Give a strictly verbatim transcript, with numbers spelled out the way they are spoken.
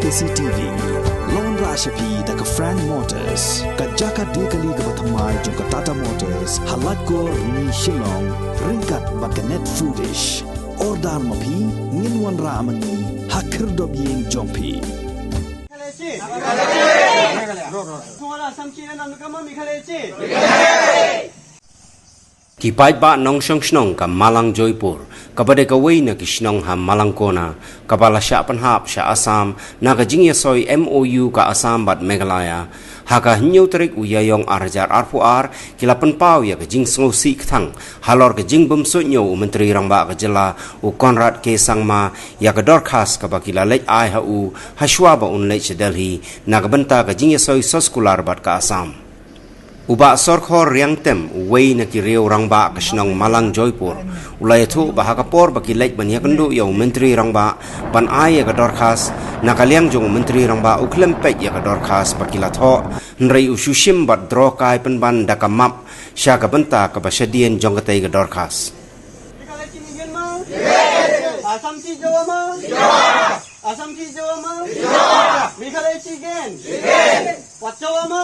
C T V. Long ra sha phi da ka Frank Motors, ka jaka de kali kaba thymmai jong ka Tata Motors ha Laitkor, Rni, Shillong, ryngkat bad ka Net Foodish. Order ma phi, ngin wanrah ma ngi ha khyrdop ïing jong phi. Ki paidbah nongshong shnong ka Malang Joypur, kaba dei kawei na ki shnong ha Malangkona, kaba la shah pynhap sha Assam na ka jingïasoi M O U ka Assam bad Meghalaya, ha ka hynñiew tarik u Ïaïong ar hajar arphew ar, ki la pynpaw ïa ka jingsngewsih kthang halor ka jingbymsuidñiew u Myntri Rangbah ka jylla, u Conrad K Sangma, ïa ka dorkhas kaba ki la leit ai ha u hashwa ba un leit sha Delhi na ka bynta ka jingïasoi soskular bad ka Assam. U Bah Sorkhor Riangtem, uwei na ki riew rangbah ka shnong Malang Joypur, u la ïathuh ba ha ka por ba ki leit ban ïakynduh ïa u Myntri Rangbah ban ai ïa ka dorkhas na ka liang jong u Myntri Rangbah, u khlem peit ïa ka dorkhas ba ki la thoh, hynrei u shu shim bad draw kai pynban da ka map sha ka bynta kaba shadien jong katei ka dorkhas. Assam chi jawa ma? Assam chi jawa ma? Meghalaya chi gen? Wat jawa ma?